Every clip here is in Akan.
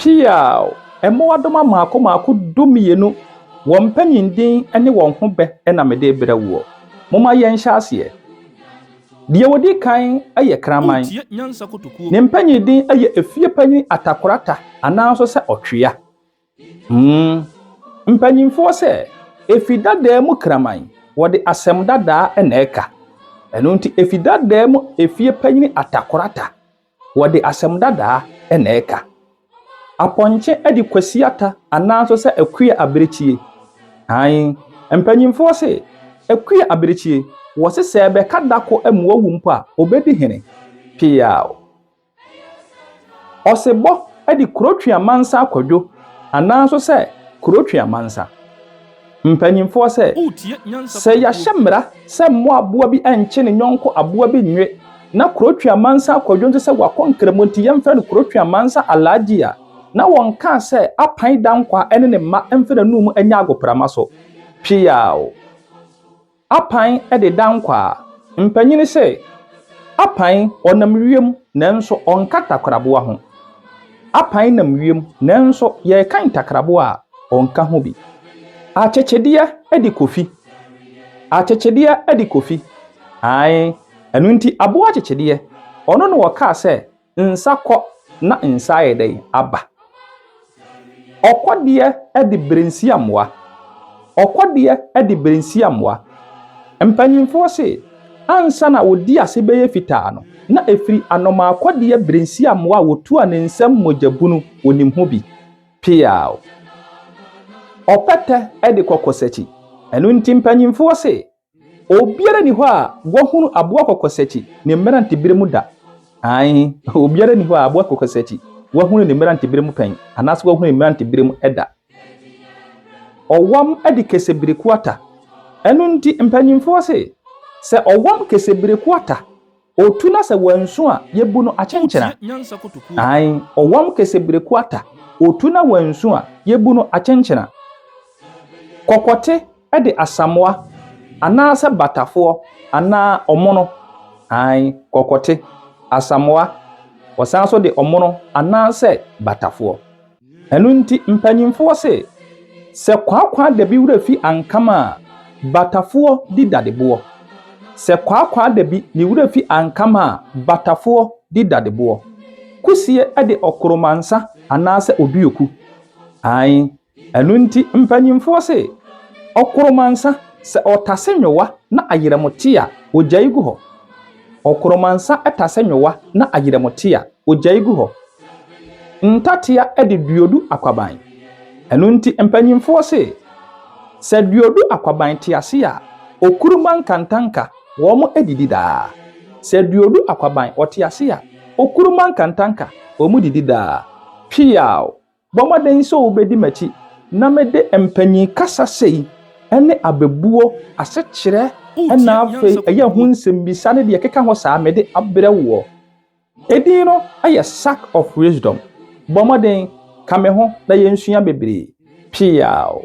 Piaw! Mmoadoma mmaako mmaako 12, wɔn mpanyin din ne wɔn ho bɛ na mede rebrɛ woɔ. Momma yɛnhyɛ aseɛ. Deɛ ɔdi kan yɛ kraman. Ne mpanyin din yɛ efie panyin atakorata anaa nso sɛ ɔtwea. Hmm. Mpanyinfoɔ sɛ, efi dadaa mu kraman, wɔde asɛm dadaa na ɛka. Ɛno nti efi dadaa mu efie panyin atakorata. Wɔde asɛm dadaa na ɛka. Apɔnkye de Kwasi ata anaa nso sɛ Akua abirekyie. Aane, mpanyimfoɔ se, Akua abirekyie, wɔse sɛ ɛbɛka da ko ma wawu mpo a, ɔbɛdi hene. Peaw! Ɔsebɔ de Kurotwi amansa akwadwo anaa nso sɛ Kurotwi amansa. Mpanyimfoɔ sɛ, Sɛ yɛahyɛ mmara sɛ mmoa aboa bi nkye ne yɔnko aboa bi nnwe, na Kurotwi Amansa Kwadwo nso sɛ wakɔ Nkramo nti yɛmfrɛ no Kurotwi Amansa Alhaji a, na wɔnkaa sɛ Apan Dankwah ne ne mma mfa n'anum nyɛ agoprama so. Peaw! Apan de Dankwah. Mpanyin se, Apan, ɔnam wiem nanso ɔnka takraboa ho. Apan nam wiem nanso yɛrekan takraboa a, ɔnka ho bi. Akyekyedeɛ de Kofi. Akyekyedeɛ de Kofi. Ae, ɛno nti aboa akyekyedeɛ, ɔno na ɔkaa sɛ Nsa kɔ na nsa ayɛ dɛn aba. Ɔkɔdeɛ de berensiammoa. Ɔkɔdeɛ de berensiammoa. Mpanyimfoɔ se, ansa na odi ase bɛyɛ fitaa no, na ɛfiri anomaa kɔdeɛ berensiammoa a wɔtu a ne nsam mogya bunu, wɔnim ho bi. Peaw! Ɔpɛtɛ de kɔkɔsakyi. Ɛno nti mpanyimfoɔ se, Obiara nni hɔ a wahunu aboa kɔkɔsakyi ne mmerantebere mu da. Aane, obiara nni hɔ a aboa kɔkɔsakyi wahunu ne mmerantebere mu pɛn, anaasɛ wahunu ne mmerantebere mu da. Ɔwam de kesebereku ata. Ɛno nti mpanyimfoɔ se, sɛ ɔwam kesebereku ata, Otu na sɛ wansu a, yebu no akyenkyena. Aane, ɔwam kesebereku ata. Otu na wansu a, yebu no akyenkyena. Kɔkɔte de asamoa, anaasɛ batafoɔ, anaa ɔmono. Aane, kɔkɔte, asamoa, wɔsan nso de ɔmono anaasɛ batafoɔ. Ɛno nti mpanyimfoɔ se, Sɛ kwaakwaadabi werɛ fi ankam a, batafoɔ di dadeboɔ. Sɛ kwaakwaadabi ne werɛ fi ankam a, batafoɔ di dadeboɔ. Kusie de ɔkoromansa anaasɛ oduoku. Ae, ɛno nti mpanyimfoɔ se, Ɔkoromansa, sɛ ɔtase nwowa na ayerɛmo te a, ɔgyae gu hɔ. Ɔkoromansa tase nwowa na ayerɛmo te a, ɔgyae gu hɔ. Ntatea de duodu akwaban. Ɛno nti mpanyimfoɔ se, sɛ duodu akwaban te ase a, okuruma nkantanka, wɔn didi daa. Sɛ duodu akwaban ɔte ase a, okuruma nkantanka, wɔn didi daa. Piaw! Bɔ mmɔden sɛ wobɛdi m'akyi na mede mpanyin kasa sei ne abɛbuo, asekyerɛ na afei ɛyɛ ho nsɛmmisa ne deɛ ɛkeka ho saa mede abrɛ woɔ. Edin no yɛ Sack of Wisdom. Bɔ mmɔden ka me ho na yɛnsua bebree. Peaw!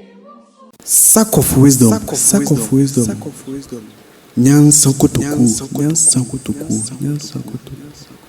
Sack of Wisdom, Sack of Wisdom, Nyansa kotokuo, Nyansa kotokuo, Nyansa kotokuo.